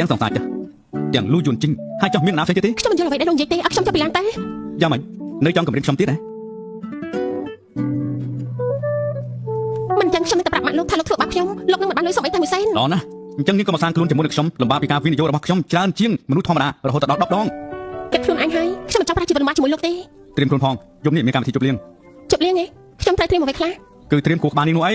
ទាំងសង្សារចាស់ទាំងលូយួនជីងហើយចោះមានណាផ្សេងទៀតទេ ខ្ញុំមិនយល់អ្វីដែលលោកនិយាយទេឲ្យខ្ញុំចុះពីឡានទៅ យ៉ាងម៉េចនៅចង់គម្រាមខ្ញុំទៀតហ៎ មិនចឹងខ្ញុំនឹងទៅប្រាប់ម៉ាក់លោកថាលោកធ្វើបាបខ្ញុំលោកនឹងមិនបានលុយសុំអីតែមួយសេន ល្អណាស់អញ្ចឹងនាងក៏មកសាងខ្លួនជាមួយនឹងខ្ញុំលំបាកពីការវិនិយោគរបស់ខ្ញុំច្រើនជាងមនុស្សធម្មតារហូតដល់10ដង គិតខ្លួនឯងហើយខ្ញុំមិនចង់ប្រាស់ជីវិតលំបាកជាមួយលោកទេ ត្រៀមខ្លួនផងយប់នេះមានកម្មវិធីជប់លៀង ជប់លៀងឯងខ្ញុំត្រូវត្រៀមអ្វីខ្លះ គឺត្រៀមគូក្បាលនាងនោះអី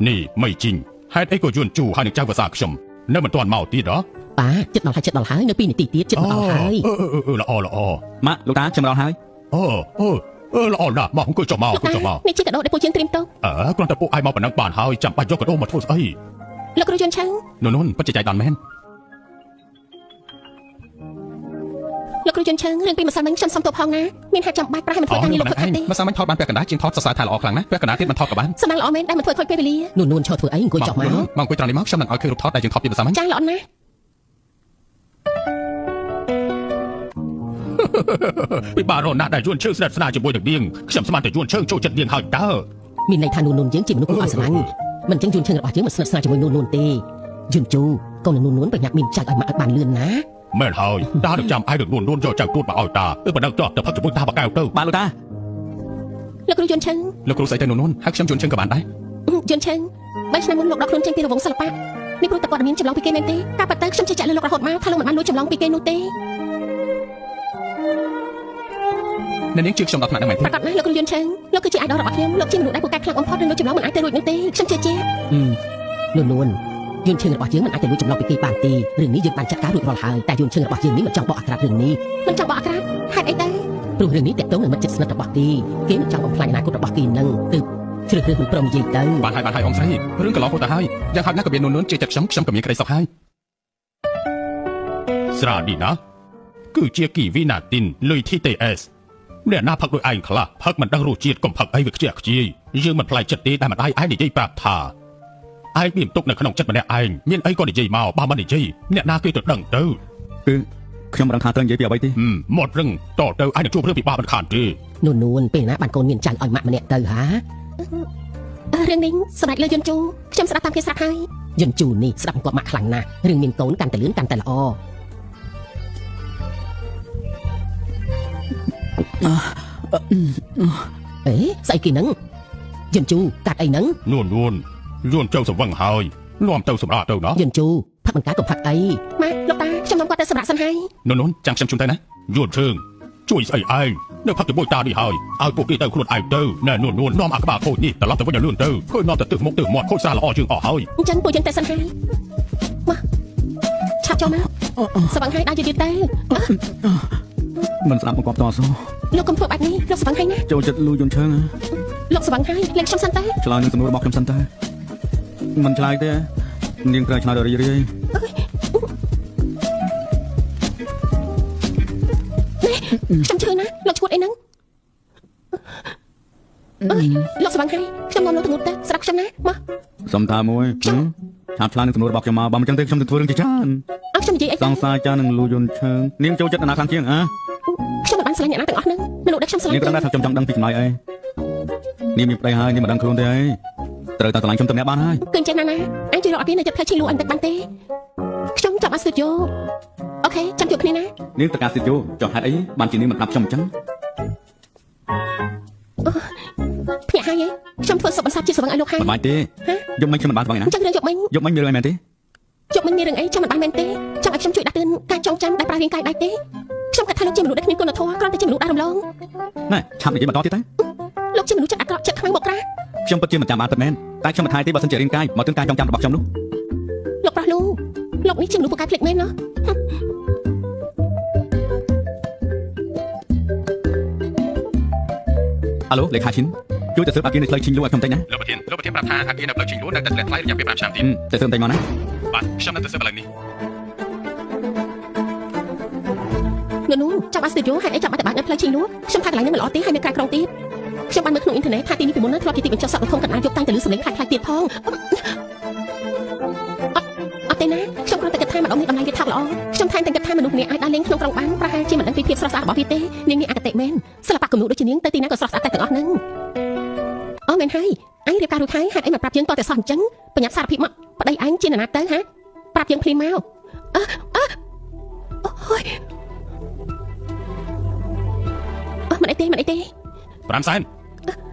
នេះមិនជីងហេតុអីក៏យួនជូហើយនឹងចៅភាសាខ្ញុំនៅមិនទាន់មកទៀតហ៎ ប៉ាចិត្តដល់ហើយចិត្តដល់ហើយនៅ2នាទីទៀតចិត្តមកដល់ហើយ អឺអឺអឺល្អល្អ ម៉ាក់លោកតាខ្ញុំមកដល់ហើយ អឺអឺអឺល្អណាស់មកអង្គុយចុះមក លោកតា អង្គុយចុះមក នេះជាកាដូដែលពួកយើងត្រៀមទុក អើគ្រាន់តែពួកឯងមកប៉ុណ្ណឹងបានហើយចាំបាច់យកកាដូមកធ្វើស្អី លោកគ្រូយន់ឆឹង នោះនោះពិតជាចៃដន្យមែន លោកគ្រូយន់ឆឹងរឿងពីម្សិលមិញខ្ញុំសុំទោសផងណាមានហេតុចាំបាច់ប្រហែលមិនធ្វើការងារលោកខូចខាតទេ ម្សិលមិញថតបានពាក់កណ្ដាលជាងថតសរសើរថាល្អខ្លាំងណាស់ពាក់កណ្ដាលទៀតមិនថតក៏បាន សំណាងល្អមែនដែលមិនធ្វើខូចពេលវេលា នួននួនឈរធ្វើអីអង្គុយចុះមក មកអង្គុយត្រង់នេះមកខ្ញុំនឹងឲ្យឃើញរូបថតដែលយើងថតពីម្សិលមិញ ចាល្អណាស់ ពិបាករណាស់ដែលយួនជើងស្និទ្ធស្នាលជាមួយនឹងនាងខ្ញុំស្មានតែយួនជើងចូលចិត្តនាងហើយតើ មានន័យថានួននួនយើងជាមនុស្សគួរឲ្យស្រឡាញ់មិនចឹងយួនឈឹងរបស់យើងមិនស្និទ្ធស្នាលជាមួយនួននួនទេយួនជូកូននឹងនួននួនប្រញាប់មានចៅឲ្យម៉ាក់ឲ្យបានលឿនណា មែនហើយតានឹងចាំឯងនឹងនួននួនយកចៅទួតមកឲ្យតាអឺប៉ុណ្ណឹងចុះទៅផឹកជាមួយតាបកែវទៅ បាទលោកតា លោកគ្រូយន់ឆឹង លោកគ្រូស្អីទៅនួននួនហើយខ្ញុំយួនជើងក៏បានដែរ យន់ឆឹង3ឆ្នាំមុនលោកដកខ្លួនចេញពីរង្វង់សិល្បៈនេះព្រោះតែព័ត៌មានចម្លងពីគេមែនទេការប៉ັດទៅខ្ញុំជឿជាក់លើលោករហូតមកថាលោកមិនបានលួចចម្លងពីគេនោះទេ អ្នកនាងជឿខ្ញុំដល់ថ្នាក់ហ្នឹងមែនទេ ប្រកាសណាស់លោកគ្រូយន់ឆឹងលោកគឺជា idol របស់ខ្ញុំលោកជាមនុស្សដែលពូកែខ្លាំងបំផុតរឿងលួចចម្លងមិនអាចទៅរួចនោះទេខ្ញុំជឿជាក់ នួននួនយួនឈឹងរបស់យើងមិនអាចទៅលួចចម្លងពីគេបានទេរឿងនេះយើងបានចាត់ការរួចរាល់ហើយតែយួនឈឹងរបស់យើងនេះមិនចង់បកអាក្រាតរឿងនេះ មិនចង់បកអាក្រាតហេតុអីទៅ ព្រោះរឿងនេះតាក់ទងនឹងមិត្តជិតស្និទ្ធរបស់គេគេមិនចង់បំផ្លាញអនាគតរបស់គេនឹងទើបជ្រើសរើសមិនព្រមនិយាយទៅ បានហើយបានហើយអ៊ំស្រីរឿងកន្លងហូតទៅហើយយ៉ាងហោចណាស់ក៏មាននួននួនជឿចិត្តខ្ញុំខ្ញុំក៏មានក្តីសុខហើយស្រានេះណាគឺជាគីវីណាទីនលុយ TTS អ្នកណាផឹកដូចឯងខ្លះផឹកមិនដឹងរសជាតិកុំផឹកអីវាខ្ជះខ្ជាយយើងមិនប្លែកចិត្តទេដែលម្ដាយឯងនិយាយប្រាប់ថាឯងមានទុកនៅក្នុងចិត្តម្នាក់ឯងមានអីក៏និយាយមកបើមិននិយាយអ្នកណាគេទៅដឹងទៅ គឺខ្ញុំមិនដឹងថាត្រូវនិយាយពីអ្វីទេ ហឹមមាត់រឹងតទៅឯងនឹងជួបរឿងពិបាកមិនខានទេ នួននួនពេលណាបានកូនមានចៅឲ្យម៉ាក់ម្នាក់ទៅហា រឿងនេះសម្រាប់លើយន់ជូខ្ញុំស្ដាប់តាមគេស្រាប់ហើយ យិនជូនេះស្ដាប់គាត់ម៉ាក់ខ្លាំងណាស់រឿងមានកូនកាន់តែលឿនកាន់តែល្អអេស្អីគេហ្នឹងយិនជូកាត់អីហ្នឹង នួននួនយួនចូលសវឹងហើយនាំទៅសម្រាប់ទៅណោះ យិនជូផឹកមិនកើតក៏ផឹកអី ម៉ាក់លោកតាខ្ញុំនាំគាត់ទៅសម្រាប់សិនហើយ នួននួនចាំខ្ញុំជូនទៅណាយួនជើងជួយស្អីឯងនៅផឹកជាមួយតានេះហើយឲ្យពួកគេទៅខ្លួនឯងទៅណែនួននួននាំអាក្បាលខូចនេះត្រឡប់ទៅវិញឲ្យលឿនទៅឃើញនាំតែទឹះមុខទឹះមាត់ខូចស្រាល្អជាងអស់ហើយ អញ្ចឹងពួកយើងទៅសិនហើយមកឆាប់ចូលមកស្វឹងហើយដើរយឺតៗទៅ មិនស្ដាប់បង្គាប់តអសោះ លោកកុំធ្វើបែបនេះលោកស្វឹងហើយណា ចូលចិត្តលូយួនឈឹងហ៎ លោកស្វឹងហើយលេងខ្ញុំសិនទៅ ឆ្លើយនឹងសំណួររបស់ខ្ញុំសិនតើមិនឆ្លើយទេនាងត្រូវឆ្លើយដល់រីករាយ ខ្ញុំឈឺណាលោកឈួតអីហ្នឹងអើយលោកស្វឹងហើយខ្ញុំនាំលោកទៅងូតទឹកស្រាប់ខ្ញុំណាមក សំថាមួយឆាប់ឆ្លើយនឹងសំណួររបស់ខ្ញុំមកបើមិនចឹងទេខ្ញុំនឹងធ្វើរឿងជាច្រើន ឲ្យខ្ញុំនិយាយអី សង្សារចានឹងលូយួនឈឹងនាងចូលចិត្តនរណាខ្លាំងជាងហ៎ ខ្ញុំមិនបានស្រឡាញ់អ្នកណាទាំងអស់ហ្នឹងមនុស្សដែលខ្ញុំស្រឡាញ់ នាងត្រូវតែថាខ្ញុំចង់ដឹងពីចម្លើយអីនាងមានប្តីហើយនាងមិនដឹងខ្លួនទេអីត្រូវតែស្រឡាញ់ខ្ញុំតែម្នាក់បានហើយ គឺអញ្ចឹងណាណាអញជួយរកអត់គេនៅចិត្តផ្លូវឈីងលូអញតិចបានទេខ្ញុំចាប់បានស្ទូឌីយោអូខេចាំជួបគ្នាណា នាងត្រូវការស្ទូឌីយោចុះហេតុអីបានជានាងមិនប្រាប់ខ្ញុំអញ្ចឹង ភ្ញាក់ហើយខ្ញុំធ្វើសុបបន្សាប់ជាស្វឹងឲ្យលោកហើយ មិនបាច់ទេយប់មិញខ្ញុំមិនបានស្វែងណា អញ្ចឹងរឿងយប់មិញ យប់មិញមានរឿងអីមែនទេ យប់មិញមានរឿងអីចាំមិនបានមែនទេចង់ឲ្យខ្ញុំជួយដាស់តឿនការចងចាំដែលប្រើរាងកាយដែរទេខ្ញុំគិតថាលោកជាមនុស្សដែលគ្មានគុណធម៌គ្រាន់តែជាមនុស្សដែលរំលង ណែឆាប់និយាយបន្តទៀតទៅ លោកជាមនុស្សចិត្តអាក្រក់ចិត្តខ្មាំងមកក្រា ខ្ញុំពិតជាមិនចាំបានពិតមែនតែខ្ញុំមិនថាទេបើសិនជារាងកាយមកទិនការចងចាំរបស់ខ្ញុំនោះ លោកប្រុសលូលោកនេះជាមនុស្សពូកែភ្លេចមែនណោះ អាឡូលេខាឈិនជួយទៅស៊ើបអាគារនៅផ្លូវឈិញលូឲ្យខ្ញុំតិចណា លោកប្រធានលោកប្រធានប្រាប់ថាអាគារនៅផ្លូវជីងលួននៅតែធ្លាក់ថ្លៃរយៈពេល5ឆ្នាំទៀត ទៅស៊ើបបន្តិចមកណា បាទខ្ញុំនៅទៅស៊ើបឥឡូវនេះ នៅនោះចាំបានស្ទូឌីយោហេតុអីចាំបាច់តែបាននៅផ្លូវឈីងលូខ្ញុំថាកន្លែងនេះមិនល្អទេហើយនៅក្រៅក្រុងទៀតខ្ញុំបានមើលក្នុងអ៊ីនធឺណិតថាទីនេះពីមុនណាធ្លាប់ជាទីបញ្ចុះសក់ដ៏ធំកណ្ដាលយកតាំងទៅលឺសំឡេងខ្លាចៗទៀតផងអត់អត់ទេណាខ្ញុំគ្រាន់តែគិតថាម្ដងនេះតម្លៃវាថោកល្អខ្ញុំថែមទាំងគិតថាមនុស្សម្នាក់អាចដើរលេងក្នុងក្រុងបានប្រហែលជាមិនដឹងពីភាពស្រស់ស្អាតរបស់វាទេនាងនេះអគតិមែនសិល្បៈគំនូដូចជានាងទៅទីណាក៏ស្រស់ស្អាតតែទាំងអស់ហ្នឹងអូមែនហើយ ឯងរៀបការរួចហើយហេតុអីមកប្រាប់យើងតតែសោះអញ្ចឹងបញ្ញាប់សារភាពមកប្តីឯងជានរណាទៅហ៎ប្រាប់យើងភ្លាមមកអឺអឺអូយអឺមិនអីទេមិនអីទេ 5សែន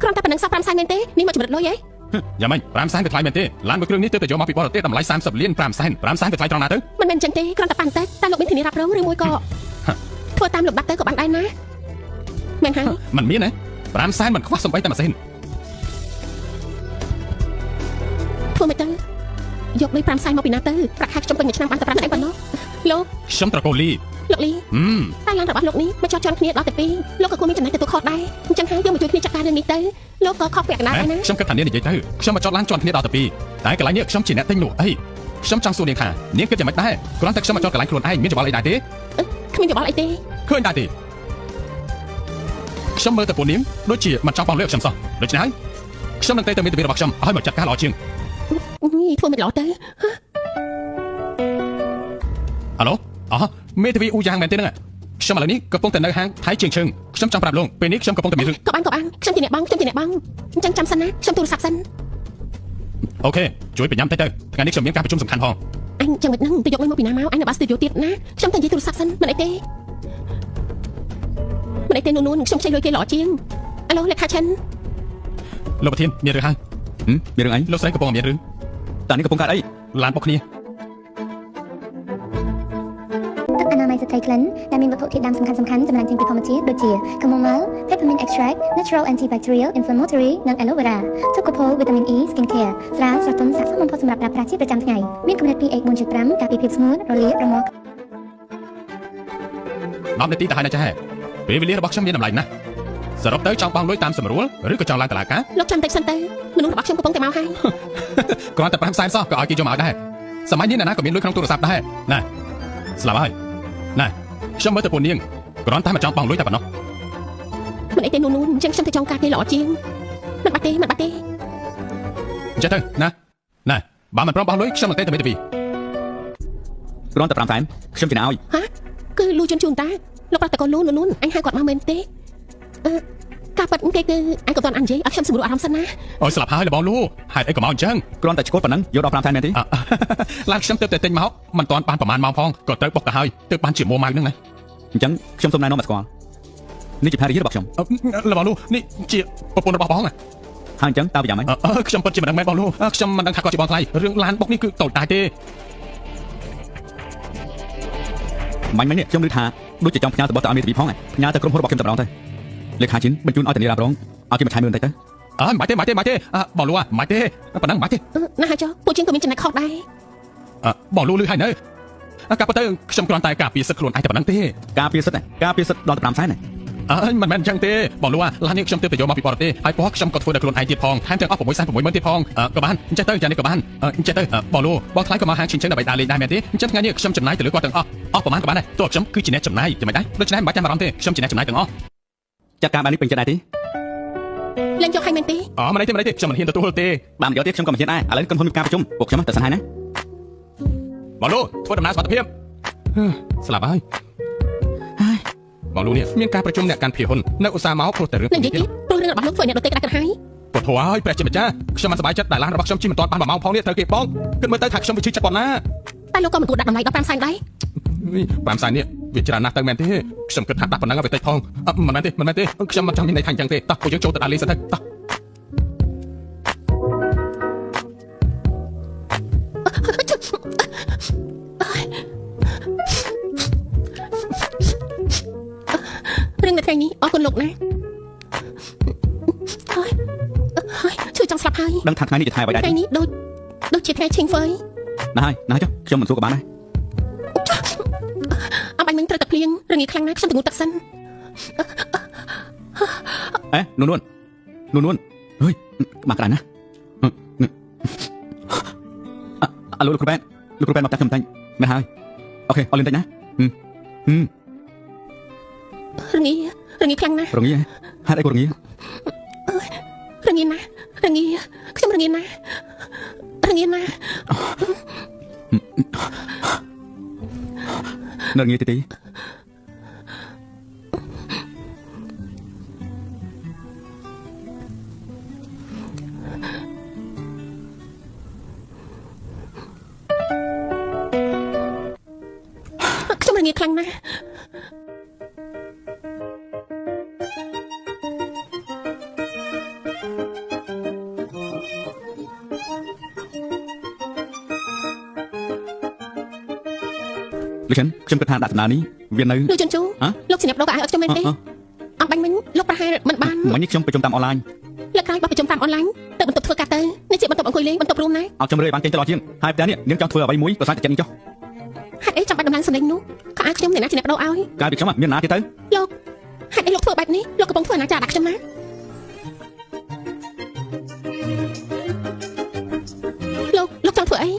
គ្រាន់តែប៉ុណ្្នឹងសោះ5សែនមែនទេនេះមកចម្រិតលុយហី យ៉ាងម៉េច5សែនវាថ្លៃមែនទេឡានមួយគ្រឿងនេះទើបតែយកមកពីបរទេសតម្លៃ30លាន5សែន5សែនវាថ្លៃត្រង់ណាទៅ មិនមែនអញ្ចឹងទេគ្រាន់តែប៉ាន់ទៅតែលោកមានធានារ៉ាប់រងឬមួយក៏ធ្វើតាមលំដាប់ទៅក៏បានដែរណាមែនហើយ មិនមានទេ5សែនមិនខ្វះសំបីតែម៉ាស៊ីន ធ្វើមិនទៅយកលុយ5សែនមកពីណាទៅប្រាក់ខែខ្ញុំពេញមួយឆ្នាំបានតែ5សែនប៉ុណ្ណោះលោក ខ្ញុំត្រកូលលី លោកលី ហឹម តែឡានរបស់លោកនេះមកចោះជន់គ្នាដល់តែពីរលោកក៏គួរមានចំណែកទទួលខុសដែរអញ្ចឹងហើយយើងមកជួយគ្នាចាត់ការរឿងនេះទៅលោកក៏ខុសពាក់កណ្ដាលដែរណា ខ្ញុំគិតថានាងនិយាយទៅខ្ញុំមកចតឡានជន់គ្នាដល់ទៅពីរតែកន្លែងនេះខ្ញុំជាអ្នកទិញលក់អីខ្ញុំចង់សួរនាងថានាងគិតយ៉ាងម៉េចដែរគ្រាន់តែខ្ញុំមកចតកន្លែងខ្លួនឯងមានច្បល់អីដែរទេ គ្មានយោបល់អីទេ ឃើញដែរទេខ្ញុំមើលតែពួកនាងដូចជាមិនចង់បងលុយឲ្យខ្ញុំសោះដូច្នេះហើយខ្ញុំនឹងទៅមានទិវារបស់ខ្ញុំឲ្យមកចាត់ការល្អជាង នេះធ្វើមិនល្អទៅ អាឡូអូមេធាវីអ៊ូយ៉ាងមែនទេហ្នឹងខ្ញុំឥឡូវនេះកំពុងតែនៅហាងថៃជាងឈឹងខ្ញុំចង់ប្រាប់លោកពេលនេះខ្ញុំកំពុងតែមានរឿង ក៏បានក៏បានខ្ញុំជាអ្នកបងខ្ញុំជាអ្នកបងអញ្ចឹងចាំសិនណាខ្ញុំទូរស័ព្ទសិន OK ជួយប្រញាប់តិចទៅថ្ងៃនេះខ្ញុំមានការប្រជុំសំខាន់ផង អញចាំមិនហ្នឹងទៅយកលុយមកពីណាមកអញនៅបាស្ទូឌីយោទៀតណាខ្ញុំទៅនិយាយទូរស័ព្ទសិនមិនអីទេមិនអីទេនួននួនខ្ញុំខ្ចីលុយគេល្អជាងអាឡូលេខាឈិន លោកប្រធានមានរឿងហើយ ហឹមមានរឿងអី លោកស្រីកំពុងមានរឿង តានេះកំពុងកើតអី ឡានបុកគ្នា ទឹកអនាម័យស្ត្រីក្លិនដែលមានវត្ថុធាតុដើមសំខាន់ៗចម្រាញ់ចេញពីធម្មជាតិដូចជា Chamomile, Peppermint Extract, Natural Antibacterial Inflammatory និង Aloe Vera Tocopol Vitamin E Skin Care ស្រាលស្រទន់ស័ក្តិសមបំផុតសម្រាប់ប្រើប្រាស់ជាប្រចាំថ្ងៃមានកម្រិត pH 4.5ការពារភាពស្ងួតរលាករមាស់ 10នាទីទៅហើយណាចាស់ពេលវេលារបស់ខ្ញុំមានតម្លៃណាស់សរុបទៅចង់បង់លុយតាមសម្រួលឬក៏ចង់ឡើងតុលាការ លោកចាំតិចសិនទៅមនុស្សរបស់ខ្ញុំកំពុងតែមកហើយ គ្រាន់តែ5សែនសោះក៏ឲ្យគេយកមកឲ្យដែរសម័យនេះអ្នកណាក៏មានលុយក្នុងទូរស័ព្ទដែរណែស្លាប់ហើយណែខ្ញុំមើលទៅពួកនាងគ្រាន់តែមកចង់បង់លុយតែប៉ុណ្ណោះ មិនអីទេនួននួនអញ្ចឹងខ្ញុំទៅចង់ការគេល្អជាងមិនបាច់ទេមិនបាច់ទេ អញ្ចឹងទៅណាណែបើមិនព្រមបង់លុយខ្ញុំនឹងទៅមេធាវី គ្រាន់តែ5សែនខ្ញុំចំណាយឲ្យ ហាគឺលូជន់ជូនតាលោកប្រតកលូនួននួនអញហៅគាត់មកមែនទេអឺការប៉ັດគេគឺអញក៏តន់អញនិយាយឲ្យខ្ញុំសម្រួលអារម្មណ៍សិនណា អូយស្លាប់ហើយលបងលូហេតុអីក៏មកអញ្ចឹង គ្រាន់តែឆ្កួតប៉ុណ្ណឹងយកដល់5សែនមែនទេ អ่ะ ឡានខ្ញុំទើបតែទិញមកមិនទាន់បានប្រហែលម៉ោងផងក៏ត្រូវបុកទៅហើយទើបបានជាមួម៉ៅហ្នឹងណា អញ្ចឹងខ្ញុំសូមណែនាំមកស្គាល់នេះជាភរិយារបស់ខ្ញុំ អឺលបងលូនេះជាប្រពន្ធរបស់បងណា ហើយអញ្ចឹងតើប្រយ៉ាងម៉េច អឺអឺខ្ញុំពិតជាមិនដឹងមែនបងលូអឺខ្ញុំមិនដឹងថាគាត់ជាបងថ្លៃរឿងឡានបុកនេះគឺតូចតាចទេ មាញ់មិញនេះខ្ញុំឮថាដូចជាចង់ផ្ញើរបស់ទៅឲ្យមេធាវីផងផ្ញើទៅក្រុមហ៊ុនរបស់ខ្ញុំតែម្ដងទៅលេខាជីនបញ្ជូនឲ្យធានារ៉ាប់រងឲ្យគេមកឆាយមើលបន្តិចទៅ អើមិនបាច់ទេមិនបាច់ទេមិនបាច់ទេអ่ะបងលូមិនបាច់ទេប៉ុណ្ណឹងមិនបាច់ទេ អឺណាស់ហើយចុះពួកជាងក៏មានចំណែកខុសដែរ អ่ะបងលូលឺហើយនៅអ่ะកាប់ទៅខ្ញុំគ្រាន់តែការពារសិទ្ធិខ្លួនឯងតែប៉ុណ្ណឹងទេ ការពារសិទ្ធិការពារសិទ្ធិដល់តែ5សែន អើមិនមែនអញ្ចឹងទេបងលូឡាននេះខ្ញុំទើបទៅយកមកពីបរទេសហើយពណ៌ខ្ញុំក៏ធ្វើដល់ខ្លួនឯងទៀតផងថែមទាំងអស់6សែន6ម៉ឺនទៀតផងក៏បានអញ្ចឹងទៅយ៉ាងនេះក៏បានអញ្ចឹងទៅបងលូបងថ្លៃក៏មកហាងឈិងចឹងដើម្បីដើរលេងដែរមែនទេអញ្ចឹងថ្ងៃនេះខ្ញុំចំណាយទៅលើគាត់ទាំងអស់អស់ប្រហែលក៏បានដែរទោះខ្ញុំគឺជាអ្នកចំណាយយ៉ាងម៉េចដែរដូច្នេះមិនបាច់ចាំបារម្ភទេខ្ញុំជាអ្នកចំណាយទាំងអស់ ចាត់ការបែបនេះពេញចិត្តដែរទេ លែងយកឲ្យមែនទេ អូមិនអីទេមិនអីទេខ្ញុំមិនហ៊ានទទួលទេ បានយកទៀតខ្ញុំក៏មិនហ៊ានដែរឥឡូវក្រុមហ៊ុនមានការប្រជុំពួកខ្ញុំទៅសិនហើយណា បងលូធ្វើដំណើរសុវត្ថិភាពស្លាប់ហើយបងលូនេះមានការប្រជុំអ្នកកាន់ភាហ៊ុននៅឧស្សាហ៍មកព្រោះតែរឿង នឹងនិយាយទៀតព្រោះរឿងរបស់លោកធ្វើឲ្យអ្នកដទៃក្តៅក្រហាយ ពុទ្ធហើយព្រះជាម្ចាស់ខ្ញុំមិនសប្បាយចិត្តដែលឡានរបស់ខ្ញុំជិះមិនទាន់បាន1ម៉ោងផងនេះត្រូវគេបងគិតមើលទៅថាខ្ញុំវាឈឺចិត្តប៉ុណ្ណា តែលោកក៏មិនគួរដាក់តម្លៃដល់5សែនដែរ 5សែននេះវាច្រើនណាស់ទៅមែនទេខ្ញុំគិតថាដាក់ប៉ុណ្ណឹងវាតិចផងមិនមែនទេមិនមែនទេខ្ញុំមិនចង់មានន័យថាអញ្ចឹងទេតោះពួកយើងចូលទៅដើរលេងសិនទៅតោះ រឿងនៅថ្ងៃនេះអរគុណលោកណាហើយហើយជួយចង់ស្លាប់ហើយ ដឹងថាថ្ងៃនេះជាថ្ងៃអ្វីដែរ ថ្ងៃនេះដូចដូចជាថ្ងៃឈិងហ្វយ ណាស់ហើយណាស់ចុះខ្ញុំមិនសួរក៏បានដែរ អំបាញ់មិញត្រូវតែភ្លៀងរងាខ្លាំងណាស់ខ្ញុំទៅងូតទឹកសិន អេនួននួននួននួនហេយមកក្តៅណាស់អាឡូលោកគ្រូបែនលោកគ្រូបែនមកតាខ្ញុំតែមែនហើយ OK អរលឿនតិចណាហឹមហឹម រងារងាខ្លាំងណាស់ រងាហេតុអីក៏រងា រងាណាស់រងាខ្ញុំរងាណាស់រងាណាស់ នៅរងាទេទេ ខ្លាំងណាស់ លោកឈិនខ្ញុំគិតថាដាក់សំណើនេះវានៅ លោកជុនជូ ហ៎ លោកជាអ្នកបដូរកៅអៅឲ្យខ្ញុំមែនទេអំបាញ់មិញលោកប្រហែលមិនបាន មិញនេះខ្ញុំប្រជុំតាមអនឡាញ លើកក្រោយបោះប្រជុំតាមអនឡាញទៅបន្ទប់ធ្វើការទៅនេះជាបន្ទប់អង្គុយលេងបន្ទប់រួមណា ឲ្យខ្ញុំរើឲ្យបានចេញទៅល្អជាងហើយផ្ទះនេះនាងចង់ធ្វើអ្វីមួយប្រសើរតែចិត្តនាងចុះ ហេតុអីចាំបាច់ដំឡើងសម្លេងនោះក៏ឲ្យខ្ញុំអ្នកណាជាអ្នកបដូរឲ្យ កាលពីខ្ញុំមានណាទៀតទៅ លោកហេតុអីលោកធ្វើបែបនេះលោកកំពុងធ្វើអនាចារដាក់ខ្ញុំណាលោកលោកចង់ធ្វើអី